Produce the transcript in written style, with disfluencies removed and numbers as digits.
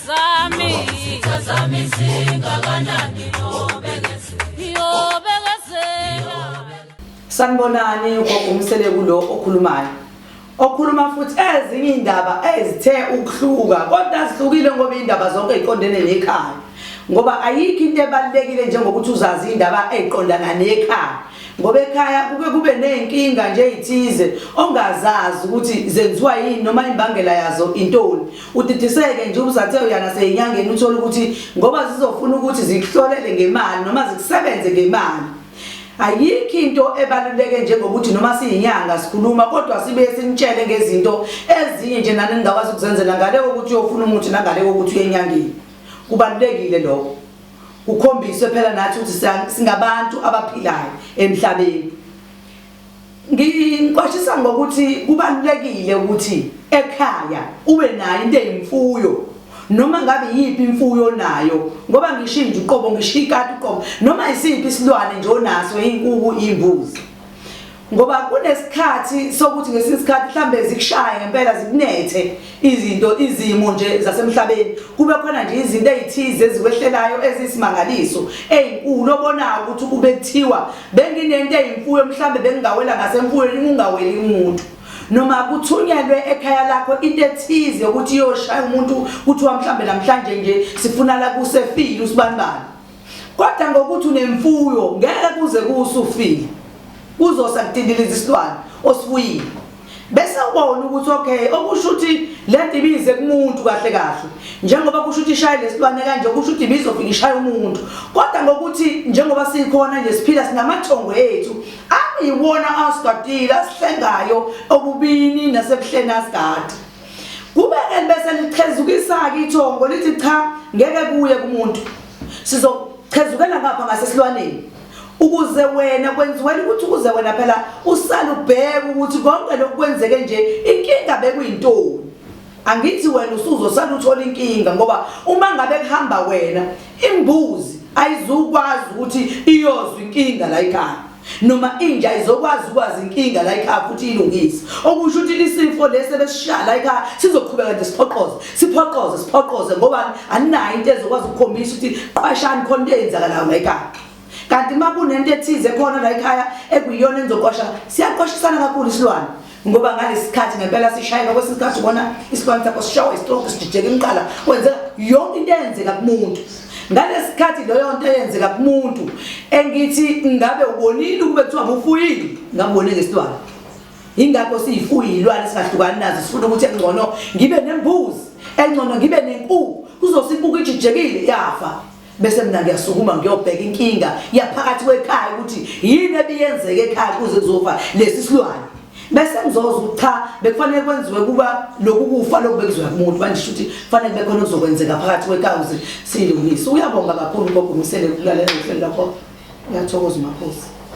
zami, izitha zami zingakanani, yobekezela, yobekezela. Sanibonani, ugogo uMseleku lo okhulumayo. Okhuluma futhi ezinye indaba ezithe ukuhluka kodwa zihlukile ngoba indaba zonke iqondene nekhaya. Ngoba ayikho into ebalulekile njengokuthi uzazi indaba eziqondana nekhaya. Ngoba ekhaya kuke kube nezinkinga nje ezithize ongazazi ukuthi zenziwa yini noma imbangela yazo intoni. Udidiseke nje ubuzathe uyana seyinyangeni uthole ukuthi ngoba zizofuna ukuthi zikuhlolele ngemali noma zikusebenze ngemali. Ayikho into ebaluleke njengokuthi noma siyinyanga sikhuluma kodwa sibe sinitshele ngezinto ezinye nje nani ningakwazi ukuzenzela ngale kokuthi uyofuna umuthi nangale kokuthi uye enyangeni. Kubalulekile lokho. Kukhombiswe phela nathi ukuthi singabantu abaphilayo emhlabeni. Ngiqwashisa ngokuthi kubalulekile ukuthi ekhaya ube nayo into eyimfuyo noma ngabe yiphi imfuyo onayo ngoba ngisho inja uqobo ngisho ikati uqobo noma isiphi isilwane nje onaso inkuku imbuzi ngoba kunesikhathi sokuthi ngesinye isikhathi mhlambe zikushaye ngempela zikunethe izinto izimo nje zasemhlabeni kube khona nje izinto ezithize ezikwehlelayo eziyisimangaliso ezinkulu obonayo ukuthi kube kuthiwa benginento eyimfuyo mhlambe bengingawela ngasemfuyweni ungaweli umuntu noma kuthunyelwe ekhaya lakho into ethize ukuthi iyoshaya umuntu kuthiwa mhlambe namhlanje nje sifuna la kusefile usibanibani kodwa ngokuthi unemfuyo ngeke kuze kusufile kuzosa kutindiliza isilwane osifuyile bese ubona ukuthi okay okusho ukuthi lento ibize kumuntu kahle kahle njengoba kusho ukuthi ishaye lesilwane kanje kusho ukuthi ibizofika ishaya umuntu kodwa ngokuthi njengoba sikhona nje siphila sinamathongo ethu akuyiwona asigadile asihlengayo obubini nasebuhleni asigadi kubeke bese lichezukisa-ke ithongo lithi cha ngeke kuye kumuntu sizochezukela ngapha ngasesilwaneni ukuze wena kwenziwela ukuthi ukuze wena phela usale ubheke ukuthi konke lokhu kwenzeke nje inkinga bekuyintoni angithi wena usuzosala uthola inkinga ngoba uma ngabe kuhamba wena imbuzi ayizukwazi ukuthi iyozwa inkinga la ekhaya noma inja izokwazi ukwazi inkinga la ekhaya futhi ilungise okusho ukuthi isifo lesi ebesishaya la ekhaya sizoqhubeka nje siphoqoze siphoqoze siphoqoze ngoba aninayo into ezokwazi ukukhombisa ukuthi qwashani khona into eyenzakalayo la ekhaya kanti uma kunento ethize khona la ekhaya ekuyiyona enizoqwasha siyaqwashisana kakhulu isilwane ngoba ngalesi sikhathi ngempela sishayeka kwesinye isikhathi ubona isilwane sakho sishawa istroke sidideka imiqala kwenzeka yonke into eyenzeka kumuntu ngalesi sikhathi leyo nto eyenzeka kumuntu engithi ngabe ubonile ukube kuthiwa bufuyile ngabone ngesilwane ingakho siyifuyi ilwane singahlukani nazo sifuna ukuthi engcono ngibe nembuzi engcono ngibe nenkuku kuzosinkuku ijijekile yafa bese mina ngiyasukuma ngiyobheka inkinga yaphakathi kwekhaya ukuthi yini ebiyenzeke ekhaya kuze kuzofa lesi silwane bese ngizoza ukuthi cha bekufanele kwenziwe kuba lokhu kufa lokhu bekuzoya kumuntu manje shuthi kufanele kube khona okuzokwenzeka phakathi kwekhaya ukuze silungise uyabonga kakhulu gogo umsele ukulalela uhlelo lakho uyathokoza umakhosi.